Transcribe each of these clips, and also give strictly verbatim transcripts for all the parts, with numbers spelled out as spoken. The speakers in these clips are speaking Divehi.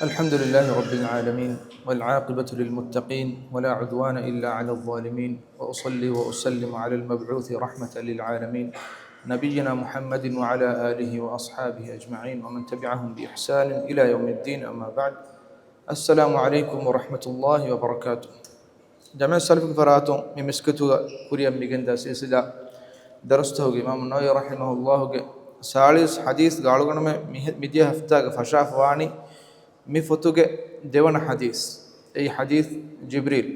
الحمد لله رب العالمين، والعاقبة للمتقين، ولا عدوان إلا على الظالمين، وأصلي وأسلم على المبعوث رحمة للعالمين، نبينا محمد وعلى آله وأصحابه أجمعين، ومن تبعهم بإحسان إلى يوم الدين، أما بعد. السلام عليكم ورحمة الله وبركاته. ޖަމިޢަތު ސަލަފުގެ ފަރާތުން މި މިސްކިތުގަ ކުރިއަށް މިގެންދާ ސިލްސިލާ ދަރުސްތަކުގެ އިމާމު ނަވަވީ ރަޙިމަހުﷲގެ ސާޅީސް ޙަދީޘްގެ އަޅުގަނޑުމެން މި، މިދިޔަ ހަފްތާގަ ފަށާފަވާނީ މި ފޮތުގެ ދެވަނަ ޙަދީޘް. އެއީ ޙަދީޘް ޖިބްރީލް.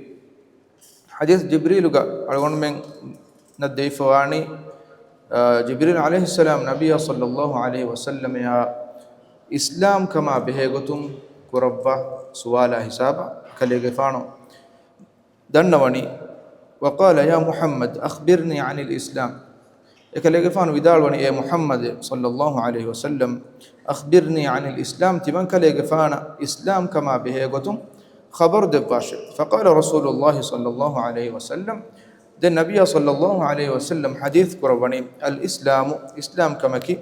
ޙަދީޘް ޖިބްރީލުގަ އަޅުގަނޑުމެންނަށް ދެވިފަވާނީ، އާ، ޖިބްރީލް ޢަލައިހިއްސަލާމް ނަބިއްޔާ ޞައްލައްލާހު ޢަލައިހި ވަސައްލަމައާ އިސްލާމްކަމާ ބެހޭގޮތުން ކުރައްވާ ސުވާލާ ހިސާބަށް ކަލޭގެފާނު ދަންނަވަނީ، وقال يا محمد أخبرني عن الإسلام. އެކަލޭގެފާނު ވިދާޅުވަނީ، އޭ މުޙައްމަދު ޞައްލައްލާހު ޢަލައިހި ވަސައްލަމް، أخبرني عن الإسلام، ތިމަންކަލޭގެފާނަށް އިސްލާމްކަމާ ބެހޭގޮތުން ޚަބަރު ދެއްވާށޭ. فقال رسول الله صلى الله عليه وسلم، ދެން ނަބިއްޔާ ޞައްލައްލާހު ޢަލައިހި ވަސައްލަމް ޙަދީޘް ކުރައްވަނީ، الإسلام، އިސްލާމްކަމަކީ،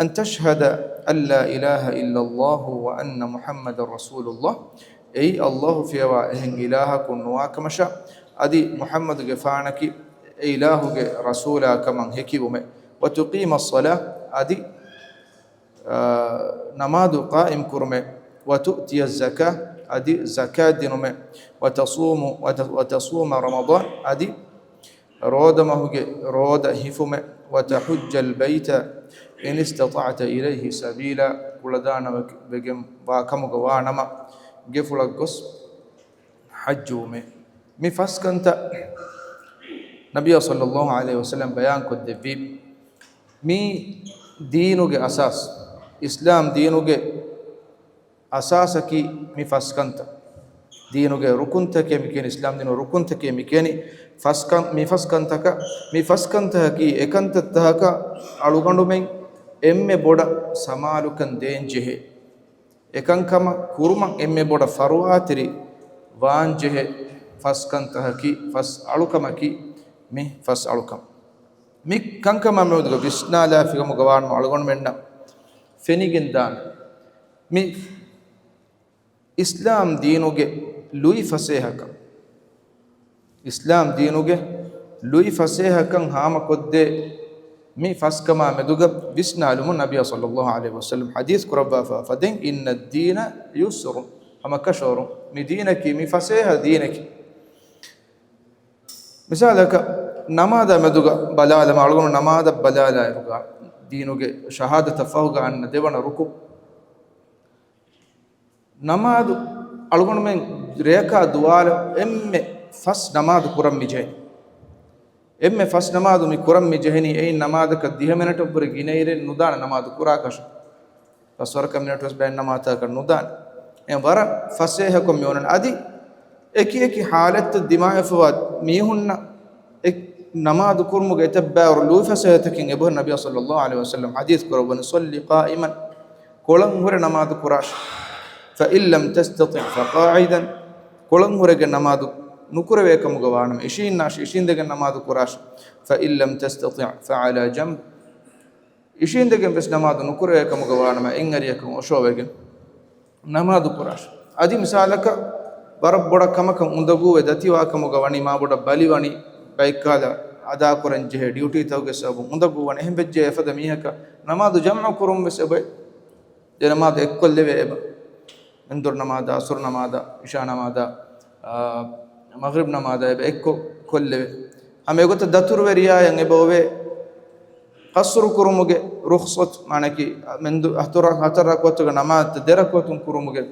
أن تشهد أن لا إله إلا الله وأن محمدا رسول الله، އެއީ ﷲ ފިޔަވާ އެހެން އިލާހަކު ނުވާކަމަށާ، އަދި މުޙައްމަދުގެފާނަކީ އެ އިލާހުގެ ރަސޫލާ ކަމަށް ހެކިވުމެއް، وتقيم الصلاة، އަދި، އާ، ނަމާދު ޤާއިމް ކުރުމެއް، وتؤتي الزكاة، އަދި ޒަކާތް ދިނުމެއް، وتصوم، وت-، وتصوم رمضان، އަދި ރޯދަމަހުގެ ރޯދަ ހިފުމެއް، وتحج البيت إن استطعت إليه سبيلا، ކުޅަދާނަވެގެން ވާ ކަމުގަ ވާނަމަ، ގެފުޅަށް ގޮސް ޙައްޖުވުމެއް. މި ފަސް ކަންތައް ނަބިއްޔާ ޞައްލައްލާހު ޢަލައިހި ވަސައްލަމް ބަޔާންކޮށްދެއްވީ، މި ދީނުގެ އަސާސް، އިސްލާމް ދީނުގެ އަސާސަކީ މި ފަސް ކަންތައް. ދީނުގެ ރުކުންތަކޭ މިކިޔަނީ، އިސްލާމް ދީނުގެ ރުކުންތަކޭ މިކިޔަނީ ފަސް ކަން-، މި ފަސް ކަންތަކަށް، މި ފަސް ކަންތަކަކީ އެކަންތައްތަކަކަށް އަޅުގަނޑުމެން އެންމެ ބޮޑަށް ސަމާލުކަން ދޭންޖެހޭ، އެކަންކަމަށް ކުރުމަށް އެންމެ ބޮޑަށް ފަރުވާތެރި ވާންޖެހޭ ފަސް ކަންތަކަކީ، ފަސް އަޅުކަމަކީ މި ފަސް އަޅުކަން. މި ކަންކަމާ މެދުގަ ވިސްނާލާފިކަމުގަ ވާނަމަ އަޅުގަނޑުމެންނަށް ފެނިގެންދާނެ. މި އިސްލާމް ދީނުގެ ލުއި ފަސޭހަކަން، އިސްލާމް ދީނުގެ ލުއި ފަސޭހަކަން ހާމަކޮށްދޭ މި ފަސްކަމާ މެދުގަ ވިސްނާލުމުން ނަބިއްޔާ ޞައްލައްލާހު ޢަލައިހި ވަސައްލަމް ޙަދީޘް ކުރައްވާފަ ފަދައިން، إن الدين يسر، ހަމަކަށަވަރުން މި ދީނަކީ މި ފަސޭހަ ދީނެކޭ. މިސާލަކަށް، ނަމާދާ މެދުގަ ބަލާލަމާ، އަޅުގަނޑު ނަމާދަށް ބަލާލާއިރުގަ، ދީނުގެ ޝަހާދަތަށް ފަހުގަ އަންނަ ދެވަނަ ރުކުން. ނަމާދު އަޅުގަނޑުމެން ރެޔަކާ ދުވާލަށް އެންމެ ފަސް ނަމާދު ކުރަން މި ޖެހެނީ. އެންމެ ފަސް ނަމާދު މި ކުރަން މި ޖެހެނީ، އެއިން ނަމާދަކަށް ދިހަ މިނެޓަށްވުރެ ގިނައިރެއް ނުދާނެ ނަމާދު ކުރާކަށް. ފަސްވަރަކަށް މިނެޓުވެސް ބައެއް ނަމާދުތަކަށް ނުދާނެ. އެ ވަރަށް ފަސޭހަކޮށް މި އޮންނަން. އަދި އެކި އެކި ޙާލަތްތައް ދިމާވެފަވާ މީހުންނަށް އެ ނަމާދު ކުރުމުގެ އެތައްބާވަރު ލުއިފަސޭހަތަކެއް އެބަހުރި. ނަބިއްޔާ ޞައްލައްލާހު ޢަލައިހި ވަސައްލަމް ޙަދީޘް ކުރައްވަނީ، صل قائما، ކޮޅަށް ހުރެ ނަމާދު ކުރާށޭ. فإن لم تستطع فقاعدا، ކޮޅަށް ހުރެގެން ނަމާދު ނުކުރެވޭ ކަމުގަ ވާނަމަ، އިށީންނާށޭ، އިށީނދެގެން ނަމާދު ކުރާށޭ. فإن لم تستطع فعلى جنب، އިށީނދެގެން ވެސް ނަމާދު ނުކުރެވޭ ކަމުގަ ވާނަމަ، އެއްއަރިއަކަށް އޮށޯވެގެން ނަމާދު ކުރާށޭ. އަދި މިސާލަކަށް، ވަރަށް ބޮޑަށް ކަމަކަށް އުނދަގޫވެ ދަތިވާ ކަމުގަ ވަނީ، މާބޮޑަށް ބަލި ވަނީ، ބައެއްކާލަ އަދާކުރަން ޖެހޭ ޑިއުޓީތަކުގެ ސަބަބުން އުނދަގޫ ވަނީ. އެހެން ވެއްޖެ އެފަދަ މީހަކަށް ނަމާދު ޖަމްޢު ކުރުން ވެސް އެބަ، ދެ ނަމާދު އެއްކޮށްލެވޭ އެބަ. މެންދުރު ނަމާދާ، އަސުރު ނަމާދާ، އިޝާ ނަމާދާ، އާ، މަޣްރިބް ނަމާދާ އެބަ އެއްކޮށް ކޮށްލެވޭ. ހަމަ އެގޮތަށް ދަތުރުވެރިޔާއަށް އެބަ އޮވޭ ޤަޞްރު ކުރުމުގެ ރުޚްޞަތު، މާނައަކީ، މެންދު ހަތަރު، ހަތަރު ރަކުޢަތުގެ ނަމާދު ދެ ރަކުޢަތުން ކުރުމުގެ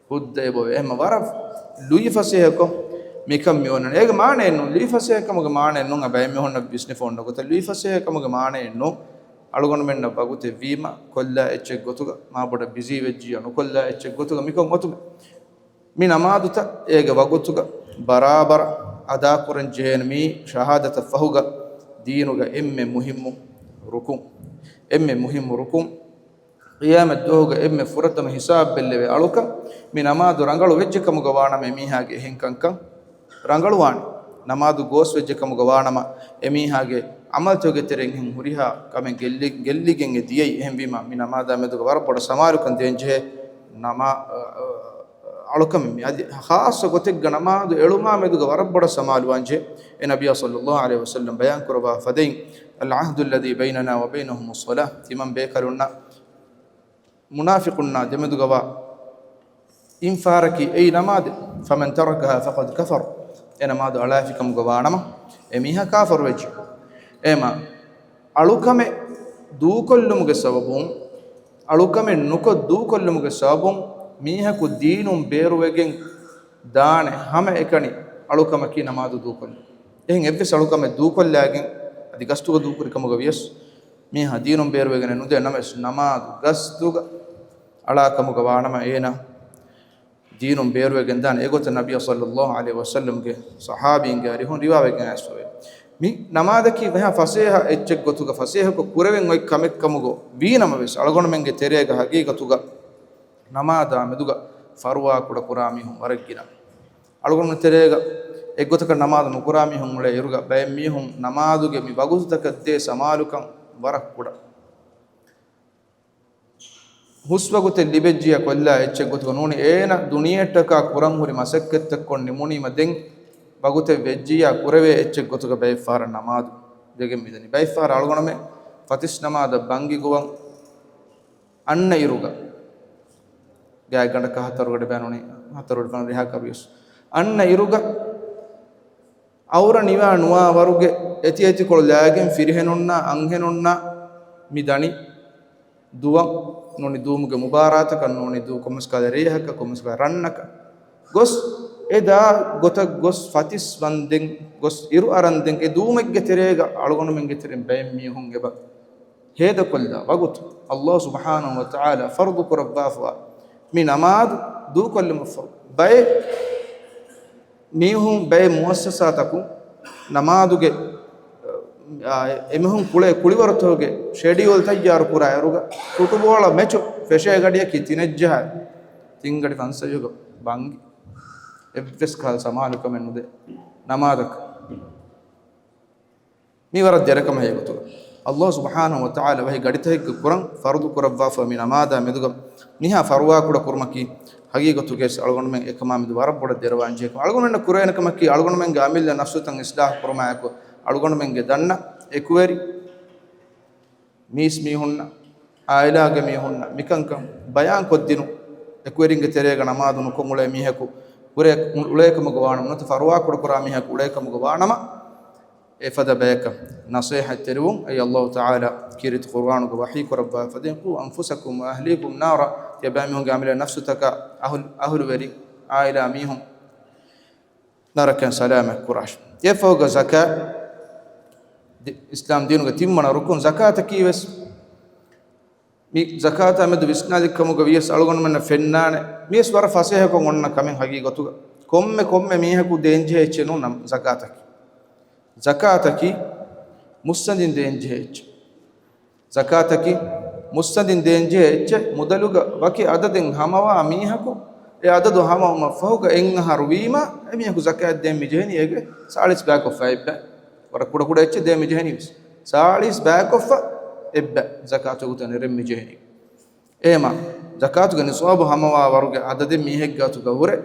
ހުއްދަ އެބަ އޮވޭ. އެހެންމަ ވަރަށް ލުއިފަސޭހަކޮށް މިކަން މި އޮންނަނީ. އޭގެ މާނައެއް ނޫން، ލުއިފަސޭހަކަމުގެ މާނައެއް ނޫން. އަ، ބައެއް މީހުންނަށް ވިސްނިފަ އޮންނަ ގޮތަށް ލުއިފަސޭހަކަމުގެ މާނައެއް ނޫން. އަޅުގަނޑުމެންނަށް ވަގުތެއް ވީމަ، ކޮށްލާ އެއްޗެއް ގޮތުގަ، މާބޮޑަށް ބިޒީ ވެއްޖިއްޔާ ނުކޮށްލާ އެއްޗެއް ގޮތުގަ މިކަން އޮތުމެއް. މި ނަމާދުތައް އޭގެ ވަގުތުގަ ބަރާބަރަށް އަދާކުރަން ޖެހޭނެ. މީ ޝަހާދަތަށް ފަހުގަ ދީނުގަ އެންމެ މުހިއްމު ރުކުން. އެންމެ މުހިއްމު ރުކުން. ޤިޔާމަތް ދުވަހުގަ އެންމެ ފުރަތަމަ ހިސާބު ބެއްލެވޭ އަޅުކަން. މި ނަމާދު ރަނގަޅު ވެއްޖެ ކަމުގަ ވާނަމަ، އެމީހާގެ އެހެން ކަންކަން ރަނގަޅުވާނެ. ނަމާދު ގޯސް ވެއްޖެ ކަމުގަ ވާނަމަ، އެމީހާގެ ޢަމަލްތަކުގެ ތެރެއިން ހުރިހާ ކަމެއް ގެއްލި-، ގެއްލިގެން އެ ދިޔައީ. އެހެންވީމަ، މި ނަމާދާ މެދުގަ ވަރަށް ބޮޑަށް ސަމާލުކަން ދޭންޖެހޭ. ނަމާ-، އަޅުކަމެއް މި އަދި ޚާއްޞަ ގޮތެއްގަ ނަމާދު އެޅުމާ މެދުގަ ވަރަށް ބޮޑަށް ސަމާލުވާންޖެ. އެ ނަބިޔާ ޞައްލައްލާހު ޢަލައިހި ވަސައްލަމް ބަޔާން ކުރައްވާ ފަދައިން، العهد الذي بيننا وبينهم الصلاة، ތިމަން ބޭކަލުންނާ މުނާފިޤުންނާ ދެމެދުގަވާ އިންފާރަކީ އެއީ ނަމާދެއް. فمن تركها فقد كفر، އެ ނަމާދު އަޅާފިކަމުގަ ވާނަމަ، އެ މީހާ ކާފަރުވެއްޖެ. އެމަ އަޅުކަމެއް ދޫކޮށްލުމުގެ ސަބަބުން، އަޅުކަމެއް ނުކޮށް ދޫކޮށްލުމުގެ ސަބަބުން މީހަކު ދީނުން ބޭރުވެގެން ދާނެ ހަމައެކަނި އަޅުކަމަކީ ނަމާދު ދޫކޮށްލުން. އެހެން އެއްވެސް އަޅުކަމެއް ދޫކޮށްލާގެން އަދި ގަސްތުގަ ދޫކުރިކަމުގަ ވިޔަސް މީހާ ދީނުން ބޭރުވެގެނެއް ނުދޭ ނަމަވެސް، ނަމާދު ގަސްތުގަ އަޅާކަމުގަ ވާނަމަ އޭނާ ދީނުން ބޭރުވެގެން ދާނެ. އެގޮތަށް ނަބިޔާ ޞައްލައްލާހު ޢަލައިހި ވަސައްލަމްގެ ޞަޙާބީންގެ އަރިހުން ރިވާވެގެން އައިސްފަވޭ. މި ނަމާދަކީ ވަހާ ފަސޭހަ އެއްޗެއް ގޮތުގަ ފަސޭހަކޮށް ކުރެވެން އޮތް ކަމެއް ކަމުގަ ވީނަމަވެސް، އަޅުގަނޑުމެންގެ ތެރޭގަ ހަގީގަތުގަ ނަމާދާ މެދުގަ ފަރުވާ ކުޑަ ކުރާ މީހުން ވަރަށް ގިނަ. އަޅުގަނޑު ތެރޭގަ އެއްގޮތަކަށް ނަމާދު ނުކުރާ މީހުން އުޅޭ އިރުގަ ބައެއް މީހުން ނަމާދުގެ މި ވަގުތުތަކަށް ދޭ ސަމާލުކަން ވަރަށް ކުޑަ. ހުސްވަގުތެއް ލިބެއްޖިޔާ ކޮށްލާ އެއްޗެއް ގޮތުގަ ނޫނީ އޭނަ ދުނިޔެއަށްޓަކާ ކުރަން ހުރި މަސައްކަތްތައް ކޮށް ނިމުނީމަ ދެން ވަގުތެއް ވެއްޖިޔާ ކުރެވޭ އެއްޗެއް ގޮތުގަ ބައެއް ފަހަރަށް ނަމާދު ދެގެން މިދަނީ. ބައެއް ފަހަރަށް އަޅުގަނޑުމެން ފަތިސް ނަމާދަށް ބަންގި ގޮވަން އަންނަ އިރުގަ، ގާތްގަނޑަކަށް ހަތަރު ގަޑި ބަޔަނުނީ، ހަތަރު ގަޑި ފަނަރަ ރިހާ ކަރުޔަސް އަންނަ އިރުގަ، އައުރަ ނިވާ ނުވާ ވަރުގެ އެތި އެތިކޮޅު ލާގެން ފިރިހެނުންނާ އަންހެނުންނާ މި ދަނީ ދުވަން ނޫނީ ދޫމުގެ މުބާރާތަކަށް ނޫނީ ދޫ ކޮންމެސް ކަހަލަ ރޭހަކަށް ކޮންމެސް ކަހަލަ ރަންނަކަށް ގޮސް، އެ ދާ ގޮތަށް ގޮސް ފަތިސް ވަންދެން ގޮސް އިރު އަރަންދެން އެ ދޫމެއްގެ ތެރޭގަ އަޅުގަނޑުމެންގެ ތެރެއިން ބައެއް މީހުން އެބަ ހޭދަކޮށްލާ ވަގުތު، އައްލާހު ސުބްޙާނަހު ވަ ތަޢާލާ ފަރުޟު ކުރައްވާފަވާ މި ނަމާދު ދޫކޮށްލުމަށްފަހު، ބައެއް މީހުން ބައެއް މުއައްސަސާތަކުން ނަމާދުގެ، އާ، އެމީހުން ކުޅޭ ކުޅިވަރުތަކުގެ ޝެޑިއުލް ތައްޔާރު ކުރާ އިރުގަ، ފުޓުބޯޅަ މެޗު ފެށޭ ގަޑިއަކީ ތިނެއްޖަހާ، ތިން ގަޑި ފަންސަވީހުގަ ބަންގި، އެއްވެސް ކަހަލަ ސަމާލުކަމެއް ނުދޭ ނަމާދަކަށް. މީ ވަރަށް ދެރަކަމެއް ހެޔޮ ގޮތުގަ. އައްލާހު ސުބްޙާނަހު ވަ ތަޢާލާ ވަހީ ގަޑިތަކެއްގެ ކުރަން ފަރުޟު ކުރައްވާފަ މި ނަމާދާ މެދުގަ މިހާ ފަރުވާ ކުޑަ ކުރުމަކީ، ހަގީގަތުގައި އަޅުގަނޑުމެން އެކަމާ މެދު ވަރަށް ބޮޑަށް ދެރަވާން ޖެހޭ ކަމެއް. އަޅުގަނޑުމެންނަށް ކުރެވޭނެ ކަމަކީ، އަޅުގަނޑުމެންގެ އަމިއްލަ ނަފްސުތައް އިޞްލާޙު ކުރުމާއެކު، އަޅުގަނޑުމެންގެ ދަންނަ އެކުވެރި މީސް މީހުންނަށް، އާއިލާގެ މީހުންނަށް މިކަންކަން ބަޔާން ކޮށްދިނުން، އެކުވެރިންގެ ތެރޭގަ ނަމާދު ނުކޮށް އުޅޭ މީހަކު ހުރޭ އުޅޭ ކަމުގަ ވާނަމަ، ނުވަތަ ފަރުވާ ކުޑަކުރާ މީހަކު އުޅޭ ކަމުގަ ވާނަމަ، އެފަދަ ބަޔަކަށް ނަޞޭޙަތް ތެރިވުން. އެއީ އައްލާހު ތަޢާލާ ކީރިތި ޤުރްއާނުގަ ވަޙީ ކުރައްވާ ފަދައިން، قوا أنفسكم وأهليكم نارا، ތިޔަބައިމީހުންގެ އަމިއްލަ ނަފްސުތަކާ އަހުލު، އަހުލުވެރިން، އާއިލާ މީހުން ނަރަކައިން ސަލާމަތް ކުރާށި. އެއަށްފަހުގަ ޒަކާތް، ދި-، އިސްލާމް ދީނުގެ ތިންވަނަ ރުކުން ޒަކާތަކީ ވެސް، މި ޒަކާތާ މެދު ވިސްނާލި ކަމުގަ ވިޔަސް އަޅުގަނޑުމެންނަށް ފެންނާނެ، މިޔަސް ވަރަށް ފަސޭހަކޮށް އޮންނަ ކަމެއް ހަގީގަތުގަ. ކޮންމެ، ކޮންމެ މީހަކު ދޭންޖެހޭ އެއްޗެއް ނޫން ނަމަ ޒަކާތަކީ. ޒަކާތަކީ މުއްސަނދިން ދޭންޖެހޭ އެއްޗެއް. ޒަކާތަކީ މުއްސަނދިން ދޭންޖެހޭ އެއްޗެއް. މުދަލުގަ ވަކި އަދަދެއް ހަމަވާ މީހަކު، އެ އަދަދު ހަމަވުމަށް ފަހުގަ އެއް އަހަރު ވީމަ، އެމީހަކު ޒަކާތް ދޭން މިޖެހެނީ އޭގެ ސާޅީސް ބައިކޮށްފަ އެއްބައި. ވަރަށް ކުޑަކުޑަ އެއްޗެއް ދޭން މިޖެހެނީ ވެސް ސާޅީސް ބައިކޮށްފަ އެއްބައި ޒަކާތުގެ ގޮތުން ނެރެން މިޖެހެނީ. އެހެމަ، ޒަކާތުގެ ނިޞާބު ހަމަވާ ވަރުގެ އަދަދެއް މީހެއްގެ އަތުގަ ހުރެ،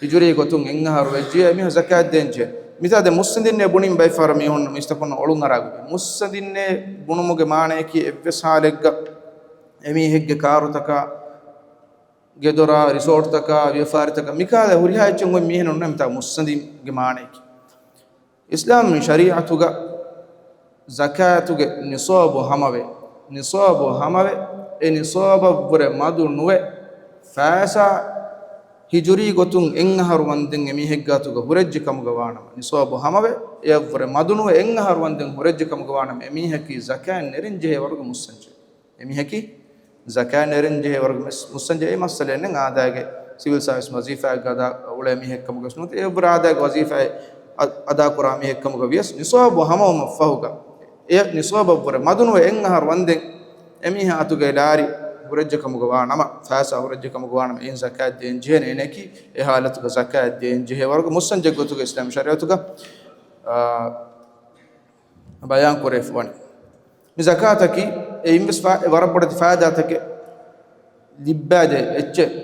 ހިޖުރީ ގޮތުން އެއް އަހަރު ވެއްޖިޔާ އެމީހަކު ޒަކާތް ދޭންޖެހޭ. މިތާ ދެ މުއްސަނދިންނޭ ބުނީމަ ބައެއް ފަހަރަށް މީހުން މީސްތަކުންނަށް އޮޅުން އަރާ ގޮތް. މުއްސަނދިންނޭ ބުނުމުގެ މާނަޔަކީ އެއްވެސް ހާލެއްގަ އެމީހެއްގެ ކާރުތަކާ، ގެދޮރާ، ރިސޯޓްތަކާ، ވިޔަފާރިތަކާ، މިކާލަ ހުރިހާ އެއްޗެއް އޮތް މީހެއް ނޫން މިތާ މުއްސަނދިންގެ މާނަޔަކީ. އިސްލާމީ ޝަރީޢަތުގަ ޒަކާތުގެ ނިޞާބު ހަމަވެ، ނިޞާބު ހަމަވެ، އެ ނިޞާބަށްވުރެ މަދު ނުވެ، ފައިސާ ހިޖުރީ ގޮތުން އެއް އަހަރު ވަންދެން އެމީހެއްގެ އަތުގަ ހުރެއްޖެ ކަމުގަ ވާނަމަ، ނިޞާބު ހަމަވެ، އެއަށްވުރެ މަދު ނުވެ އެއް އަހަރު ވަންދެން ހުރެއްޖެ ކަމުގަ ވާނަމަ، އެމީހަކީ ޒަކާތް ނެރެން ޖެހޭ ވަރުގެ މުއްސަންޖެ. އެމީހަކީ ޒަކާތް ނެރެން ޖެހޭ ވަރުގެ މުއްސަންޖެ. އެ މައްސަލައެއް ނެތް. އާދައިގެ ސިވިލް ސާވިސް ވަޒީފާއެއްގަ އަދާ އުޅޭ މީހެއް ކަމުގަ ވެސް ނުވަތަ، އެއަށްވުރެ އާދައިގެ ވަޒީފާއެއް އަ-، އަދާކުރާ މީހެއް ކަމުގަ ވިޔަސް، ނިޞާބު ހަމަވުމަށްފަހުގަ، އެ ނިޞާބަށްވުރެ މަދުނުވެ އެއް އަހަރު ވަންދެން އެމީހާ އަތުގައި ލާރި ހުރެއްޖެ ކަމުގަ ވާ ނަމަ، ފައިސާ ހުރެއްޖެ ކަމުގަ ވާ ނަމަ، އެއިން ޒަކާތް ދޭން ޖެހޭނެ. އޭނައަކީ އެ ހާލަތުގަ ޒަކާތް ދޭން ޖެހޭ ވަރުގެ މުއްސަންޖެއްގެ ގޮތުގަ އިސްލާމީ ޝަރީޢަތުގަ، އާ، ބަޔާން ކުރެވިފަ ވަނީ. މި ޒަކާތަކީ އެއިން ވެސް ފާ-، ވަރަށް ބޮޑެތި ފާއިދާތަކެއް. ލިއްބާދޭ އެއްޗެއް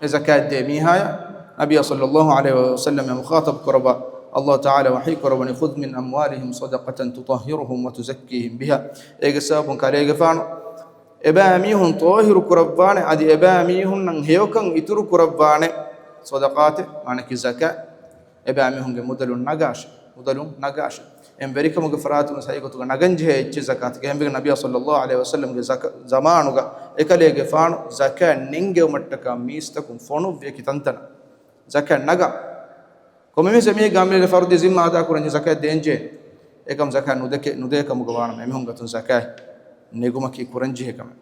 އެ ޒަކާތް ދޭ މީހާޔަށް ނަބިއްޔާ ޞައްލައްލާހު ޢަލައިހި ވަސައްލަމަށް މުޚާޠަބު ކުރައްވާ، އައްލާހު ތަޢާލާ ވަޙީ ކުރައްވަނީ، "خذ من أموالهم صدقة تطهرهم وتزكيهم بها." އޭގެ ސަބަބުން ކަލޭގެފާނު އެބައިމީހުން ޠާހިރު ކުރައްވާނެ، އަދި އެބައިމީހުންނަށް ހެޔޮކަން އިތުރު ކުރައްވާނެ. ޞަދަޤާތެއް، މާނައަކީ ޒަކާތް. އެބައިމީހުންގެ މުދަލުން ނަގާށޭ، މުދަލުން ނަގާށޭ. އެހެން ވެރިކަމުގެ ފަރާތުން ހަގީގަތުގަ ނަގަންޖެހޭ އެއްޗެއް ޒަކާތުގަ. އެހެންވެގެން ނަބިއްޔާ ޞައްލައްލާހު ޢަލައިހި ވަސައްލަމްގެ ޒަކާ-، ޒަމާނުގަ އެކަލޭގެފާނު ޒަކާތް ނެންގެވުމަށްޓަކާ މީސްތަކުން ފޮނުއްވިޔަކީ ތަންތަނަށް ޒަކާތް ނަގާ. ކޮންމެ މީސް އެމީހެއްގެ އަމިއްލަ ފަރުޟީ ޒިންމާ އަދާކުރަންޖެހޭ، ޒަކާތް ދޭންޖެހޭ. އެކަމް ޒަކާތް ނުދެކެ-، ނުދޭ ކަމުގަ ވާނަމަ، އެމީހުން އަތުން ޒަކާތް ނެގުމަކީ ކުރަންޖެހޭ ކަމެއް.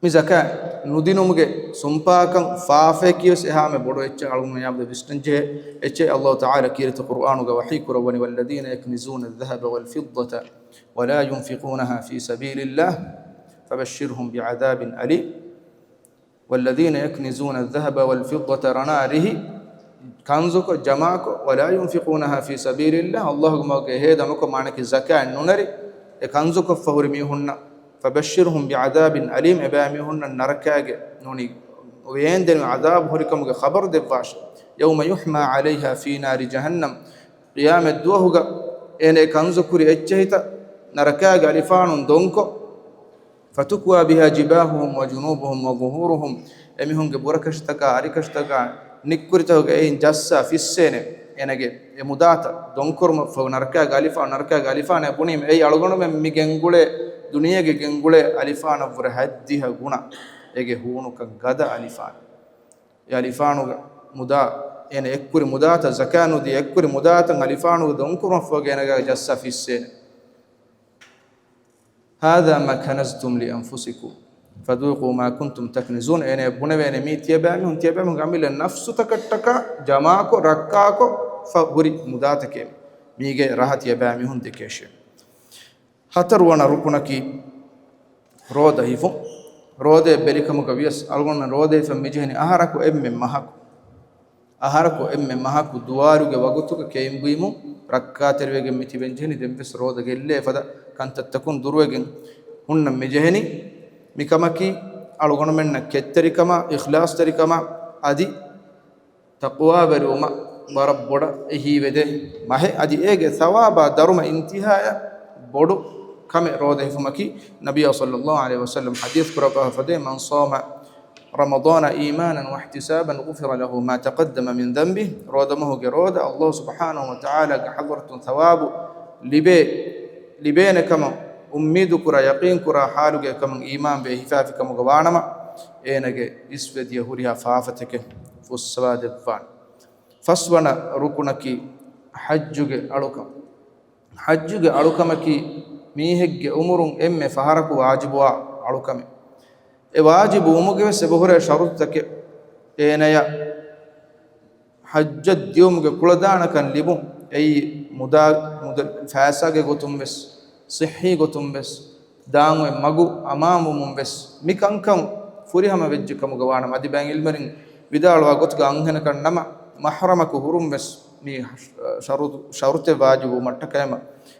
މި ޒަކާތް ނުދިނުމުގެ ސުންޕާކަން ފާފަޔަކީވެސް އެހާމެ ބޮޑު އެއްޗެއް އަޅުގަނޑުމެން ޔާދު ވިސްނަންޖެހޭ އެއްޗެއް. އައްލާހު ތަޢާލާ ކީރިތި ޤުރުއާނުގަ ވަޙީ ކުރައްވަނީ، "والذين يكنزون الذهب والفضة ولا ينفقونها في سبيل الله فبشرهم بعذاب أليم." والذين يكنزون الذهب والفضة ރަނާ ރިހި ކަންޒުކޮށް، ޖަމާކޮށް، "ولا ينفقونها في سبيل الله" އައްލާހުގެ މަގުގަ ހޭދަ ނުކޮށް، މާނައަކީ ޒަކާތް ނުނެރި އެ ކަންޒުކޮށްފަ ހުރި މީހުންނަށް، "فبشرهم بعذاب أليم" އެބައިމީހުންނަށް ނަރަކާގެ ނޫނީ ވޭންދެނި ޢަޛާބު ހުރިކަމުގެ ޚަބަރު ދެއްވާށޭ. "يوم يحمى عليها في نار جهنم" ޤިޔާމަތް ދުވަހުގަ އޭނަ އެ ކަންޒު ކުރި އެއްޗެހިތައް ނަރަކާގެ އަލިފާނުން ދޮންކޮށް، "فتكوى بها جباههم وجنوبهم وظهورهم" އެމީހުންގެ ބުރަކަށިތަކާ، އަރިކަށިތަކާ، ނިއްކުރިތަކުގަ އެއިން ޖައްސާ ފިއްސޭނެ. އޭނަގެ އެ މުދާތައް ދޮންކުރުމަށްފަހު ނަރަކާގެ އަލިފާނު، ނަރަކާގެ އަލިފާނާ ބުނީމަ، އެއީ އަޅުގަނޑުމެން މި ގެންގުޅޭ ދުނިޔޭގެ ގެންގުޅޭ އަލިފާނަށްވުރެ ހަތްދިހަ ގުނަ އޭގެ ހޫނުކަން ގަދަ އަލިފާނެއް. އެ އަލިފާނުގަ މުދާ، އޭނަ އެއްކުރި މުދާތައް، ޒަކާތް ނުދީ އެއްކުރި މުދާތައް އަލިފާނުގަ ދޮންކުރުމަށްފަހު އޭނަގާ ޖައްސާ ފިއްސޭނެ. "هذا ما كنزتم لأنفسكم فذوقوا ما كنتم تكنزون" އޭނަ ބުނެވޭނެ، މީ ތިޔަބައިމީހުން، ތިޔަބައިމީހުންގެ އަމިއްލަ ނަފްސުތަކަށްޓަކާ ޖަމާކޮށް، ރައްކާކޮށް ފަ ހުރި މުދާތަކެއް. މީގެ ރަހަ ތިޔަބައިމީހުން ދެކޭށޭ. ހަތަރުވަނަ ރުކުނަކީ ރޯދަ ހިފުން. ރޯދައެއް ބެލިކަމުގަ ވިޔަސް އަޅުގަނޑުމެން ރޯދަ ހިފަން މިޖެހެނީ އަހަރަކު އެންމެ މަހަކު. އަހަރަކު އެންމެ މަހަކު ދުވާލުގެ ވަގުތުގަ ކެއިން ބުއިމުން ރައްކާތެރިވެގެން މި ތިބެން ޖެހެނީ. ދެންވެސް ރޯދަ ގެއްލޭ ފަދަ ކަންތައްތަކުން ދުރުވެގެން ހުންނަން މިޖެހެނީ. މިކަމަކީ އަޅުގަނޑުމެންނަށް ކެތްތެރިކަމާ، އިޚްލާޞްތެރިކަމާ އަދި ތަޤްވާވެރިވުމަށް ވަރަށް ބޮޑަށް އެހީވެދޭ މަހެއް. އަދި އޭގެ ޘަވާބާ ދަރުމަ އިންތިހާއަށް ބޮޑު ކަމެއް ރޯދަ ހިފުމަކީ. ނަބިއްޔާ ޞައްލައްލާހު ޢަލައިހި ވަސައްލަމް ޙަދީޘް ކުރައްވާފަ ދޭ، "من صام رمضان إيمانا واحتسابا غفر له ما تقدم من ذنبه" ރޯދަމަހުގެ ރޯދަ އައްލާހު ސުބްޙާނަހު ވަތަޢާލާގެ ޙަޟްރަތުން ޘަވާބު ލިބޭ، ލިބޭނެ ކަމަށް އުއްމީދު ކުރާ، ޔަޤީން ކުރާ ޙާލުގައި ކަމަށް އީމާންވެ ހިފާފި ކަމުގަ ވާނަމަ، އޭނަގެ އިސްވެދިޔަ ހުރިހާ ފާފަތަކެއް ފުއްސަވާ ދެއްވާނެ. ފަސްވަނަ ރުކުނަކީ ޙައްޖުގެ އަޅުކަން. ޙައްޖުގެ އަޅުކަމަކީ މީހެއްގެ ޢުމުރުން އެންމެ ފަހަރަކު ވާޖިބުވާ އަޅުކަމެއް. އެ ވާޖިބު ވުމުގެ ވެސް އެބަހުރޭ ޝަރުޠުތަކެއް. އޭނަޔަށް ޙައްޖަށް ދިޔުމުގެ ކުޅަދާނަކަން ލިބުން. އެއީ މުދާ، މުދަ-، ފައިސާގެ ގޮތުން ވެސް، ޞިއްޙީ ގޮތުން ވެސް، ދާން އޮތް މަގު އަމާންވުމުން ވެސް، މި ކަންކަން ފުރިހަމަ ވެއްޖެ ކަމުގަ ވާނަމަ، އަދި ބައެއް ޢިލްމުވެރިން ވިދާޅުވާ ގޮތުގަ އަންހެނަކަށް ނަމަ، މަޙްރަމަކު ހުރުން ވެސް މި ޝަރު-، ޝަރުޠެއް ވާޖިބުވުމަށްޓަކައިމަ،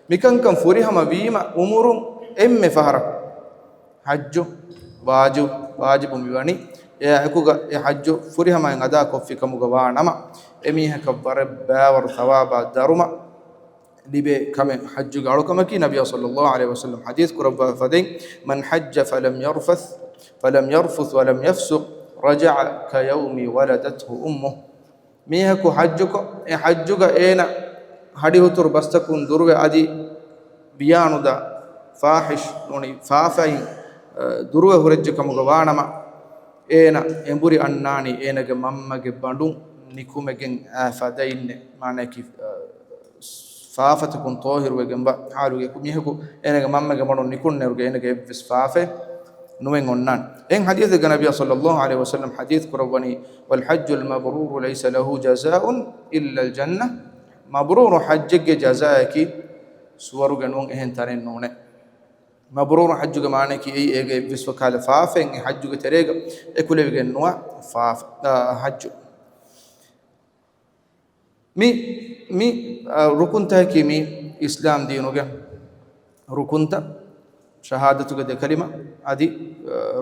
މި ކަންކަން ފުރިހަމަ ވީމަ ޢުމުރުން އެންމެ ފަހަރަކު ޙައްޖު ވާޖިބު، ވާޖިބު މިވަނީ. އެއާ އެކުގަ އެ ޙައްޖު ފުރިހަމައިން އަދާކޮށްފި ކަމުގަ ވާ ނަމަ، އެމީހަކަށް ވަރަށް ބައިވަރު ޘަވާބާ ދަރުމަ ލިބޭ ކަމެއް ޙައްޖުގެ އަޅުކަމަކީ. ނަބިއްޔާ ޞައްލައްލާހު ޢަލައިހި ވަސައްލަމް ޙަދީޘް ކުރައްވާފަ ދޭ، "من حج فلم يرفث ولم يفسق رجع كيوم ولدته أمه" މީހަކު ޙައްޖުކޮށް، އެ ޙައްޖުގަ އޭނަ ހަޑިހުތުރު ބަސްތަކުން ދުރުވެ އަދި ވިޔާނުދާ ފާޙިޝް ނޫނީ ފާފައިން، އަ، ދުރުވެ ހުރެއްޖެ ކަމުގަ ވާނަމަ، އޭނަ އެނބުރި އަންނާނީ އޭނަގެ މަންމަގެ ބަނޑުން ނިކުމެގެން އާ ފަދައިންނޭ. މާނައަކީ، އަ، ފާފަތަކުން ޠާހިރުވެގެންވާ ޙާލުގެ މީހަކު އޭނަގެ މަންމަގެ ބަނޑުން ނިކުންނައިރުގަ އޭނަގެ އެއްވެސް ފާފައެއް ނުވެން އޮންނާނެ. އެހެން ޙަދީޘެއްގަ ނަބިއްޔާ ޞައްލައްލާހު ޢަލައިހި ވަސައްލަމް ޙަދީޘް ކުރައްވަނީ، "والحج المبرور ليس له جزاء إلا الجنة" މަބްރޫރު ޙައްޖެއްގެ ޖަޒާއަކީ ސުވަރުގެ ނޫން އެހެން ތަނެއް ނޫނޭ. މަބްރޫރު ޙައްޖުގެ މާނައަކީ އެއީ އޭގެ އެއްވެސް ވަކާލަ ފާފައެއް އެ ޙައްޖުގެ ތެރޭގަ އެކުލެވިގެން ނުވާ ފާފަ، އާ، ޙައްޖު. މި، މި، އާ، ރުކުންތަކަކީ މި އިސްލާމް ދީނުގެ ރުކުންތައް، ޝަހާދަތުގެ ދެ ކަލިމަ އަދި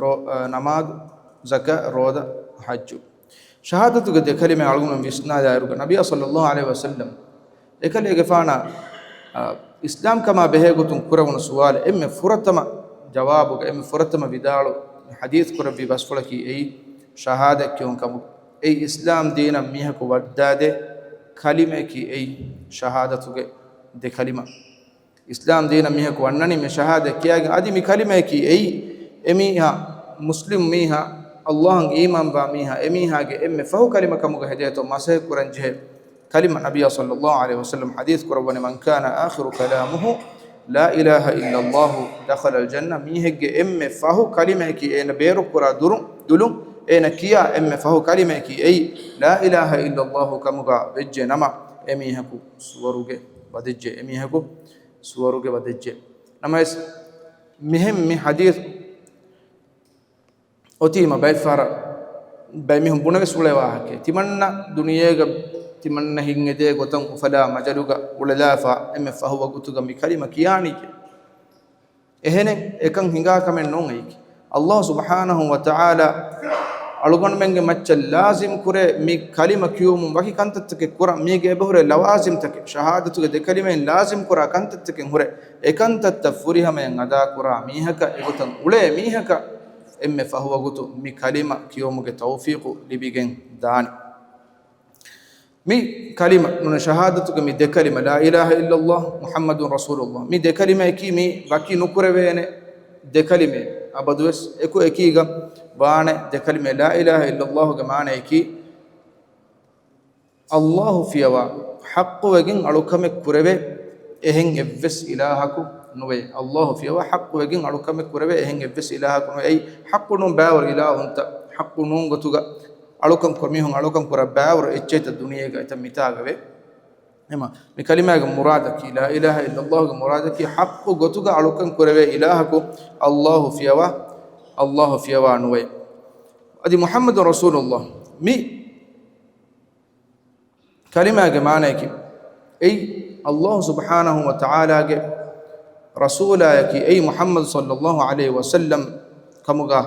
ރޯ-، އަ، ނަމާދު، ޒަކާ، ރޯދަ، ޙައްޖު. ޝަހާދަތުގެ ދެ ކަލިމަ އަޅުގަނޑު ވިސްނާލާއިރުގަ ނަބިއްޔާ ޞައްލައްލާހު ޢަލައިހި ވަސައްލަމް އެކަލޭގެފާނަށް، އަ، އިސްލާމް ކަމާ ބެހޭ ގޮތުން ކުރެވުނު ސުވާލަށް އެންމެ ފުރަތަމަ ޖަވާބުގަ އެންމެ ފުރަތަމަ ވިދާޅު ޙަދީޘް ކުރެއްވި ބަސްފުޅަކީ އެއީ ޝަހާދަތް ކިޔުން ކަމުގަ. އެއީ އިސްލާމް ދީނަށް މީހަކު ވައްދާދޭ ކަލިމައަކީ އެއީ ޝަހާދަތުގެ ދެ ކަލިމަ. އިސްލާމް ދީނަށް މީހަކު ވަންނަނީ މި ޝަހާދަތް ކިޔާގެން. އަދި މި ކަލިމައަކީ އެއީ، އެމީހާ، މުސްލިމް މީހާ، ﷲ އަށް އީމާންވާ މީހާ، އެމީހާގެ އެންމެ ފަހު ކަލިމަ ކަމުގަ ހެދޭތޯ މަސައްކަތް ކުރަން ޖެހޭ ކަލިމަ. ނަބިއްޔާ ޞައްލައްލާހު ޢަލައިހި ވަސައްލަމް ޙަދީޘް ކުރައްވަނީ، من كان آخر كلامه لا إله إلا الله دخل الجنة. މީހެއްގެ އެންމެ ފަހު ކަލިމައަކީ އޭނަ ބޭރުކުރާ ދުރު-، ދުލުން އޭނަ ކިޔާ އެންމެ ފަހު ކަލިމައަކީ އެއީ، لا إله إلا الله ކަމުގަ ވެއްޖެ ނަމަ، އެމީހަކު ސުވަރުގެ ވަދެއްޖެ، އެމީހަކު ސުވަރުގެ ވަދެއްޖެ. ނަމަވެސް، މިހެން މި ޙަދީޘް އޮތީމަ ބައެއްފަހަރަށް ބައެއް މީހުން ބުނެވެސް އުޅޭ ވާހަކައެއް. ތިމަންނަ ދުނިޔޭގަ ތިމަންނަ ހިތް އެދޭ ގޮތަށް އުފަލާ މަޖަލުގަ އުޅެލާފަ އެންމެ ފަހު ވަގުތުގަ މި ކަލިމަ ކިޔާނީކޭ. އެހެނެއް އެކަން ހިނގާ ކަމެއް ނޫން އެއީކީ. ﷲ ސުބްޙާނަހޫ ވަތަޢާލާ އަޅުގަނޑުމެންގެ މައްޗަށް ލާޒިމް ކުރޭ މި ކަލިމަ ކިޔުމުން ވަކި ކަންތައްތަކެއް ކުރަން. މީގެ އެބަހުރޭ ލަވާޒިމްތަކެއް، ޝަހާދަތުގެ ދެ ކަލިމައިން ލާޒިމް ކުރާ ކަންތައްތަކެއް ހުރޭ. އެ ކަންތައްތައް ފުރިހަމަޔަށް އަދާކުރާ މީހަކަށް، އެގޮތަށް އުޅޭ މީހަކަށް އެންމެ ފަހު ވަގުތު މި ކަލިމަ ކިޔުމުގެ ތައުފީޤު ލިބިގެން ދާނެ. މި ކަލިމަ ނޫނީ ޝަހާދަތުގެ މި ދެ ކަލިމަ، لا إله إلا الله محمد رسول الله، މި ދެ ކަލިމައަކީ މި ވަކި ނުކުރެވޭނެ ދެ ކަލިމައެއް. އަބަދުވެސް އެކު އެކީގަ ވާނެ ދެ ކަލިމައެއް. لا إله إلا الله ގެ މާނައަކީ ﷲ ފިޔަވާ ޙައްޤުވެގެން އަޅުކަމެއް ކުރެވޭ އެހެން އެއްވެސް އިލާހަކު ނުވޭ. ﷲ ފިޔަވާ ޙައްޤުވެގެން އަޅުކަމެއް ކުރެވޭ އެހެން އެއްވެސް އިލާހަކު ނުވޭ. އެއީ ޙައްޤު ނޫން ބައިވަރު އިލާހުންތައް، ޙައްޤު ނޫން ގޮތުގަ އަޅުކަން ކުރ-، މީހުން އަޅުކަން ކުރާ ބައިވަރު އެއްޗެއްތައް ދުނިޔޭގަ އެތައް މިތާގަވޭ. އެމަ، މި ކަލިމާގެ މުރާދަކީ، لا إله إلا الله ގެ މުރާދަކީ ޙައްޤު ގޮތުގަ އަޅުކަން ކުރެވޭ އިލާހަކު ﷲ ފިޔަވާ، ﷲ ފިޔަވާ ނުވޭ. އަދި މުޙައްމަދު ރަސޫލުﷲ މި ކަލިމާގެ މާނަޔަކީ، އެއީ ﷲ ސުބްޙާނަހޫ ވަތަޢާލާގެ ރަސޫލާޔަކީ، އެއީ މުޙައްމަދު ޞައްލައްލާހު ޢަލައިހި ވަސައްލަމް ކަމުގަ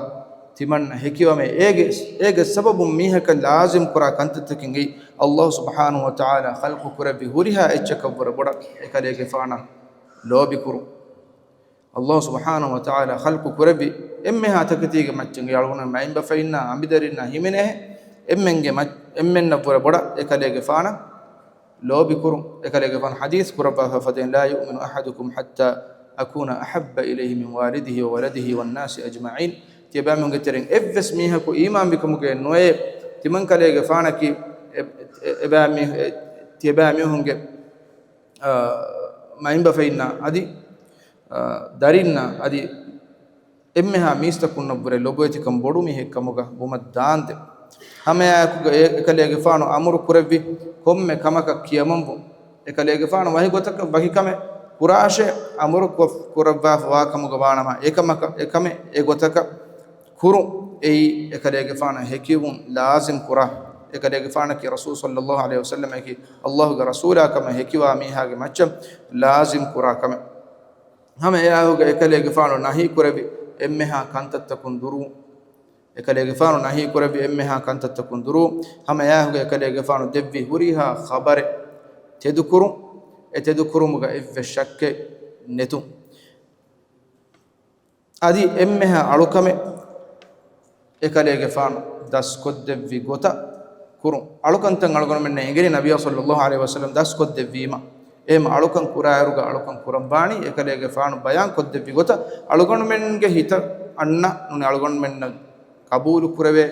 ތިމަންނަ ހެކިވަމޭ. އޭގެ، އޭގެ ސަބަބުން މީހަކަށް ލާޒިމް ކުރާ ކަންތައްތަކެއް އެއީ، ﷲ ސުބްޙާނަހޫ ވަތަޢާލާ ޚަލްޤު ކުރެއްވި ހުރިހާ އެއްޗަކަށްވުރެ ބޮޑަށް އެކަލޭގެފާނަށް ލޯބިކުރުން. ﷲ ސުބްޙާނަހޫ ވަތަޢާލާ ޚަލްޤު ކުރެއްވި އެންމެހާ ތަކެތީގެ މައްޗަށް އަޅުގަނޑު މައިންބަފައިންނާ، އަނބިދަރިންނާ ހިމެނޭ، އެންމެންގެ މައް-، އެންމެންނަށްވުރެ ބޮޑަށް އެކަލޭގެފާނަށް ލޯބިކުރުން. އެކަލޭގެފާނު ޙަދީޘް ކުރައްވާފަ ފަދައިން، لا يؤمن أحدكم حتى أكون أحب إليه من والده وولده والناس أجمعين. ތިޔަބައިމީހުންގެ ތެރެއިން އެއްވެސް މީހަކު އީމާންވިކަމުގަ ނުވޭ، ތިމަންކަލޭގެފާނަކީ އެ-، އެ-، އެބައިމީ-، އެ-، ތިޔަބައިމީހުންގެ އާ، މައިންބަފައިންނާ އަދި، އާ، ދަރިންނާ އަދި އެންމެހާ މީސްތަކުންނަށްވުރެ ލޮބުވެތިކަން ބޮޑުމީހެއް ކަމުގަ ވުމަށް ދާންދެން. ހަމައެއާއެކުގަ އެ-، އެކަލޭގެފާނު އަމުރު ކުރެއްވި ކޮންމެ ކަމަކަށް ކިޔަމަންވުން. އެކަލޭގެފާނު ވަކި ގޮތަކަށް ވަކި ކަމެއް ކުރާށޭ އަމުރު ކޮ-، ކުރައްވާފަ ވާ ކަމުގަ ވާނަމަ، އެކަމަކަށް، އެކަމެއް އެގޮތަކަށް ކުރުން. އެއީ އެކަލޭގެފާނަށް ހެކިވުން ލާޒިމް ކުރާ، އެކަލޭގެފާނަކީ ރަސޫލު ޞައްލައްލާހު ޢަލައިހި ވަސައްލަމަކީ ﷲ ގެ ރަސޫލާ ކަމަށް ހެކިވާ މީހާގެ މައްޗަށް ލާޒިމް ކުރާ ކަމެއް. ހަމަ އެއާހުގަ އެކަލޭގެފާނު ނަހީ ކުރެއްވި އެންމެހާ ކަންތައްތަކުން ދުރުވުން. އެކަލޭގެފާނު ނަހީ ކުރެއްވި އެންމެހާ ކަންތައްތަކުން ދުރުވުން. ހަމަ އެއާހުގަ އެކަލޭގެފާނު ދެއްވި ހުރިހާ ޚަބަރެއް ތެދުކުރުން. އެ ތެދުކުރުމުގަ އެއްވެސް ޝައްކެއް ނެތުން. އަދި އެންމެހާ އަޅުކަމެއް އެކަލޭގެފާނު ދަސްކޮށްދެއްވި ގޮތަށް ކުރުން. އަޅުކަންތައް އަޅުގަނޑުމެންނަށް އެނގެނީ ނަބިއްޔާ ޞައްލައްލާހު ޢަލައިހި ވަސައްލަމް ދަސްކޮށްދެއްވީމަ. އެހެން އަޅުކަން ކުރާއިރުގަ އަޅުކަން ކުރައްވާނީ އެކަލޭގެފާނު ބަޔާން ކޮށްދެއްވި ގޮތަށް. އަޅުގަނޑުމެންގެ ހިތަށް އަންނަ ނޫނީ އަޅުގަނޑުމެންނަށް ޤަބޫލު ކުރެވޭ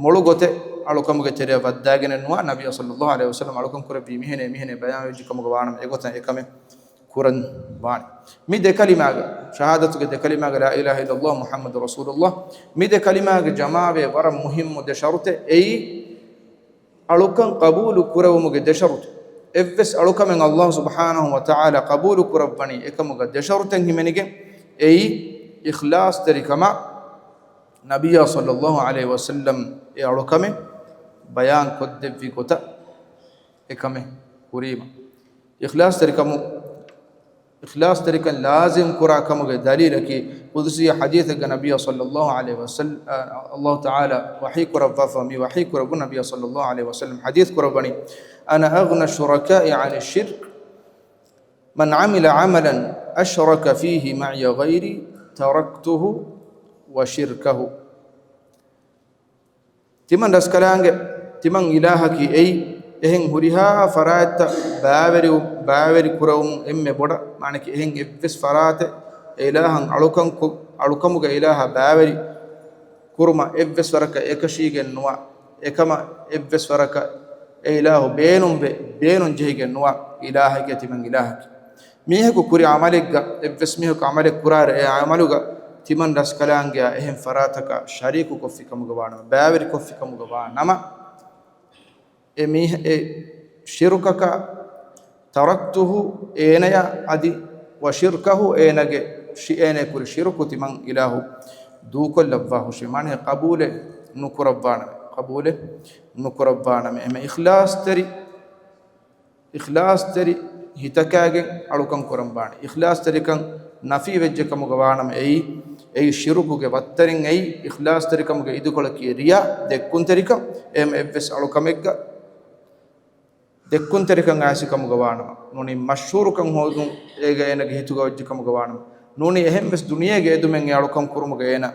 މޮޅު ގޮތެއް އަޅުކަމުގެ ތެރެއަށް ވައްދާގެނެއް ނުވާ. ނަބިއްޔާ ޞައްލައްލާހު ޢަލައިހި ވަސައްލަމް އަޅުކަން ކުރެއްވީ މިހެނޭ، މިހެނޭ ބަޔާންވެއްޖެ ކަމުގަ ވާނަމަ އެގޮތަށް އެކަމެއް ކުރަން ވާނެ. މި ދެ ކަލިމާގަ، ޝަހާދަތުގެ ދެ ކަލިމާގަ، لا إله إلا الله محمد رسول الله، މި ދެ ކަލިމާގެ ޖަމާވޭ ވަރަށް މުހިއްމު ދެ ޝަރުތެއް. އެއީ އަޅުކަން ޤަބޫލު ކުރެވުމުގެ ދެ ޝަރުތު. އެއްވެސް އަޅުކަމެއް ﷲ ސުބްޙާނަހޫ ވަތަޢާލާ ޤަބޫލު ކުރައްވަނީ އެކަމުގަ ދެ ޝަރުތެއް ހިމެނިގެން. އެއީ އިޚްލާޞްތެރިކަމާ، ނަބިއްޔާ ޞައްލައްލާހު ޢަލައިހި ވަސައްލަމް އެ އަޅުކަމެއް ބަޔާން ކޮށްދެއްވި ގޮތަށް އެކަމެއް ކުރީމަ. އިޚްލާޞްތެރިކަމު އިޚްލާޞްތެރިކަން ލާޒިމް ކުރާ ކަމުގެ ދަލީލަކީ، ޤުދުސީ ޙަދީޘެއްގަ ނަބިއްޔާ ޞައްލައްލާހު ޢަލައިހި ވަސައްލަމް، އަ، ﷲ ތަޢާލާ ވަޙީ ކުރައްވާފަ، މި ވަޙީ ކުރައްވަން ނަބިއްޔާ ޞައްލައްލާހު ޢަލައިހި ވަސައްލަމް ޙަދީޘް ކުރައްވަނީ، أنا أغنى الشركاء عن الشرك، من عمل عملا أشرك فيه معي غيري تركته وشركه. ތިމަން ރަސްކަލާނގެ ތިމަން އިލާހަކީ އެއީ، އެހެން ހުރިހާ ފަރާތްތައް ބާވެރި، ބާވެރި ކުރެވުމުން އެންމެ ބޮޑަށް، މާނަކީ އެހެން އެއްވެސް ފަރާތެއް އެ އިލާހަށް އަޅުކަން ކު-، އަޅުކަމުގަ އިލާހާ ބާވެރި ކުރުމަށް އެއްވެސް ވަރަކަށް އެކަށީގެން ނުވާ، އެކަމަށް އެއްވެސް ވަރަކަށް އެ އިލާހު ބޭނުންވެ، ބޭނުން ޖެހިގެން ނުވާ އިލާހެކޭ ތިމަން އިލާހަކީ. މީހަކު ކުރި ޢަމަލެއްގަ، އެއްވެސް މީހަކު ޢަމަލެއް ކުރާއިރު، އެ ޢަމަލުގަ ތިމަން ރަސްކަލާނގެއާ އެހެން ފަރާތަކާ ޝަރީކު ކޮށްފި ކަމުގަ ވާ ނަމަ، ބާވެރި ކޮށްފި ކަމުގަ ވާ ނަމަ، އެ މީހަ-، އެ ޝިރުކަކާ، تركته، އޭނަޔާ އަދި، وشركه، އޭނަގެ ޝި-، އޭނަ ކުރި ޝިރުކު ތިމަން އިލާހު ދޫކޮށްލައްވާ ހުށި، މާނަ ޤަބޫލެއް ނުކުރައްވާނަމެ، ޤަބޫލެއް ނުކުރައްވާނަމެ. އެމެ އިޚްލާޞްތެރި، އިޚްލާޞްތެރި ހިތަކާގެން އަޅުކަން ކުރަން ބާނެ. އިޚްލާޞްތެރިކަން ނަފީ ވެއްޖެ ކަމުގަ ވާނަމަ އެއީ، އެއީ ޝިރުކުގެ ވައްތަރެއް އެއީ. އިޚްލާޞްތެރިކަމުގެ އިދުކޮޅަކީ ރިޔާ، ދެއްކުންތެރިކަން. އެހެން އެއްވެސް އަޅުކަމެއްގަ ދެއްކުންތެރިކަން އައިސް ކަމުގަ ވާނަމަ، ނޫނީ މަޝްހޫރުކަން ހޯދުން އޭގަ އޭނަގެ ހިތުގަ ވެއްޖެ ކަމުގަ ވާނަމަ، ނޫނީ އެހެން ވެސް ދުނިޔޭގެ އެދުމެއް އެ އަޅުކަން ކުރުމުގަ އޭނަ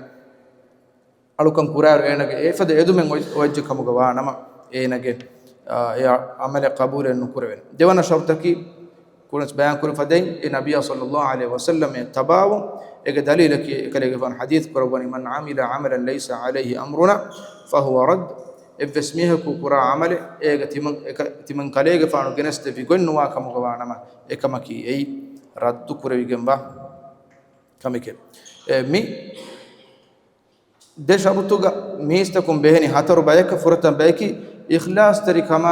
އަޅުކަން ކުރާއިރު އޭނަގެ އެފަދަ އެދުމެއް އޮތް-، އޮވެއްޖެ ކަމުގަ ވާ ނަމަ، އޭނަގެ، އާ، އެ ޢަމަލެއް ޤަބޫލެއް ނުކުރެވޭނެ. ދެވަނަ ޝަރުޠަކީ، ކުރިން ބަޔާން ކުރި ފަދައިން، އެ ނަބިއްޔާ ޞައްލައްލާހު ޢަލައިހި ވަސައްލަމް އެ ތަބާވުން. އޭގެ ދަލީލަކީ، އެކަލޭގެފާނު ޙަދީޘް ކުރައްވަނީ، من عمل عملا ليس عليه أمرنا فهو رد. އެއްވެސް މީހަކު ކުރާ ޢަމަލެއް އޭގަ ތިމަން، އެކަ-، ތިމަން ކަލޭގެފާނު ގެނެސްދެއްވި ގޮތް ނުވާ ކަމުގަ ވާ ނަމަ، އެކަމަކީ އެއީ ރައްދު ކުރެވިގެންވާ ކަމެކެވެ. އެ މި ދެ ޝަރުޠުގަ މީސްތަކުން ބެހެނި ހަތަރު ބަޔަކަށް ފުރަތަމަ ބަޔަކީ އިޚްލާޞްތެރިކަމާ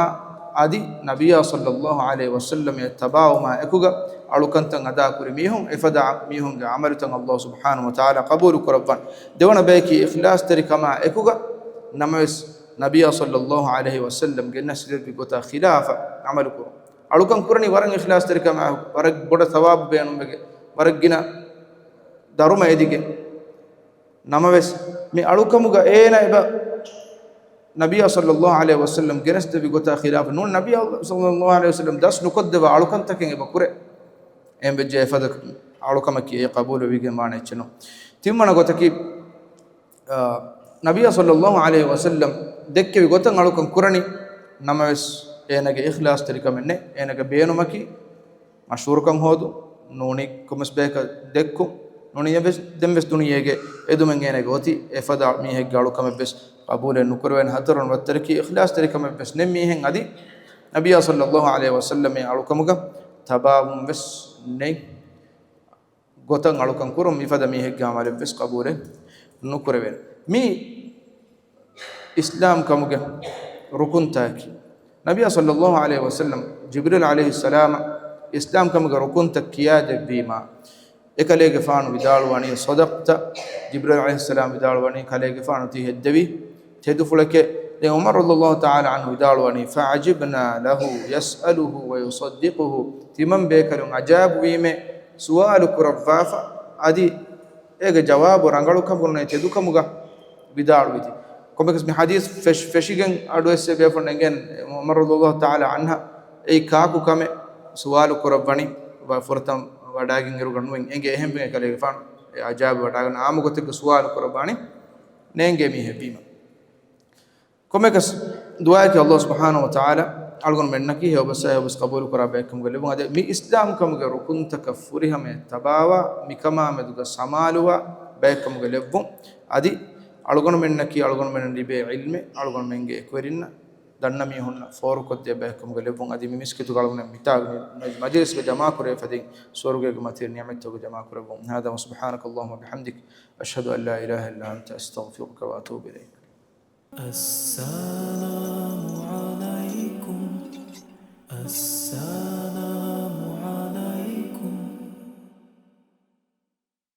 އަދި ނަބިއްޔާ ޞައްލައްލާހު ޢަލައިހި ވަސައްލަމް އެ ތަބާވުމާ އެކުގަ އަޅުކަންތައް އަދާކުރި މީހުން، އެފަދަ މީހުންގެ ޢަމަލުތައް ﷲ ސުބްޙާނަހު ވަތަޢާލާ ޤަބޫލު ކުރައްވަން. ދެވަނަ ބަޔަކީ އިޚްލާޞްތެރިކަމާ އެކުގަ ނަމަވެސް ނަބިއްޔާ ޞައްލައްލާހު ޢަލައިހި ވަސައްލަމް ގެންނަސްދެއްވި ގޮތާ ޚިލާފަށް ޢަމަލު ކުރުން. އަޅުކަން ކުރަނީ ވަރަށް އިޚްލާޞްތެރިކަމާ، ވަރަށް ބޮޑަށް ޘަވާބު ބޭނުންވެގެން، ވަރަށް ގިނަ ދަރުމަ އެދިގެން. ނަމަވެސް، މި އަޅުކަމުގަ އޭނަ އެބަ ނަބިއްޔާ ޞައްލައްލާހު ޢަލައިހި ވަސައްލަމް ގެނެސްދެއްވި ގޮތާ ޚިލާފަށް ނޫން، ނަބިއްޔާ ޞައްލައްލާހު ޢަލައިހި ވަސައްލަމް ދަސް ނުކޮށްދެއްވާ އަޅުކަންތަކެއް އެބަ ކުރޭ. އެހެން ވެއްޖެ އެފަދަ އަޅުކަމަކީ އެ ޤަބޫލު ވެވިގެން ވާނެ އެއްޗެއް ނޫން. ތިންވަނަ ގޮތަކީ، އާ، ނަބިއްޔާ ޞައްލައްލާހު ޢަލައިހި ވަސައްލަމް ދެއްކެވި ގޮތަށް އަޅުކަން ކުރަނީ، ނަމަވެސް އޭނަގެ އިޚްލާޞްތެރިކަމެއް ނެތް. އޭނަގެ ބޭނުމަކީ މަޝްހޫރުކަން ހޯދުން، ނޫނީ ކޮންމެސް ބަޔަކަށް ދެއްކުން، ނޫނީ ދެންވެސް، ދެންވެސް ދުނިޔޭގެ އެދުމެއް އޭނަގެ އޮތީ، އެފަދަ މީހެއްގެ އަޅުކަމެއްވެސް ޤަބޫލެއް ނުކުރެވޭނެ. ހަތަރުވަނަ ވައްތަރަކީ އިޚްލާޞްތެރިކަމެއްވެސް ނެތް މީހެއް އަދި ނަބިއްޔާ ޞައްލައްލާހު ޢަލައިހި ވަސައްލަމް އެ އަޅުކަމުގަ ތަބާވުންވެސް ނެތް ގޮތަށް އަޅުކަން ކުރުން މިފަދަ މީހެއްގެ ޢަމަލެއްވެސް ޤަބޫލެއް ނުކުރެވޭނެ. މީ އިސްލާމް ކަމުގެ ރުކުންތަކަކީ. ނަބިއްޔާ ޞައްލައްލާހު ޢަލައިހި ވަސައްލަމް ޖިބްރީލް ޢަލައިހިއްސަލާމަށް އިސްލާމް ކަމުގެ ރުކުންތައް ކިޔާދެއްވީމާ، އެކަލޭގެފާނު ވިދާޅުވަނީ، "ޞަދަޤްތަ." ޖިބްރީލް ޢަލައިހިއްސަލާމް ވިދާޅުވަނީ، ކަލޭގެފާނު ތީ ހެއްދެވީ ތެދުފުޅެކޭ. ދެން ޢުމަރު ރަޟިޔަﷲ ތަޢާލާ ޢަންހު ވިދާޅުވަނީ، "فعجبنا له يسأله ويصدقه." ތިމަން ބޭކަލުން ޢަޖާބުވީމޭ ސުވާލު ކުރައްވާފަ، އަދި އޭގެ ޖަވާބު ރަނގަޅުކަމުގަ ނޫނީ ތެދުކަމުގަ ވިދާޅުވިތީ. ކޮންމެކަސް މި ޙަދީޘް ފެށި-، ފެށިގެން އަޑުއެއްސޭ ބޭފުޅުން އެނގޭނެ ޢުމަރު ރަޟިޔަﷲ ތަޢާލާ ޢަންހަ އެއީ ކާކު ކަމެއް ސުވާލު ކުރައްވަނީ، ވަ-، ފުރަތަމަ ވަޑާގެން އިރުގަ ނުވެން އެނގޭ. އެހެންވެ ކަލޭގެފާނު އެ ޢަޖާބު ވަޑާގަން ޢާއްމު ގޮތެއްގަ ސުވާލު ކުރައްވާނީ ނޭނގޭ މީހެއްވީމަ. ކޮންމެކަސް ދުޢާއަކީ ﷲ ސުބްޙާނަހު ވަތަޢާލާ އަޅުގަނޑުމެންނަކީ ހެޔޮބަސް ހެޔޮބަސް ޤަބޫލު ކުރާ ބައެއްކަމުގަ ލެއްވުން. އަދި މި އިސްލާމް ކަމުގެ ރުކުންތަކަށް ފުރިހަމަޔަށް ތަބާވާ މިކަމާ މެދުގަ ސަމާލުވާ ބައެއްކަމުގަ ލެއްވުން. އަދި އަޅުގަނޑުމެންނަކީ އަޅުގަނޑުމެންނަށް ލިބޭ ޢިލްމެއް އަޅުގަނޑުމެންގެ އެކުވެރިންނަށް ދަންނަ މީހުންނަށް ފޯރުކޮށްދޭ ބައެއްކަމުގަ ލެއްވުން. އަދި މި މިސްކިތުގަ އަޅުގަނޑު މިތާ މަޖިލިސްގެ ޖަމާކުރެވޭ ފަދައިން ސުވަރުގޭގެ މަތި ނިޢުމަތްތަކުގެ ޖަމާކުރެއްވުން. هذا وسبحانك اللهم وبحمدك، أشهد أن لا إله إلا أنت، أستغفرك وأتوب إليك. السلام عليكم. السلام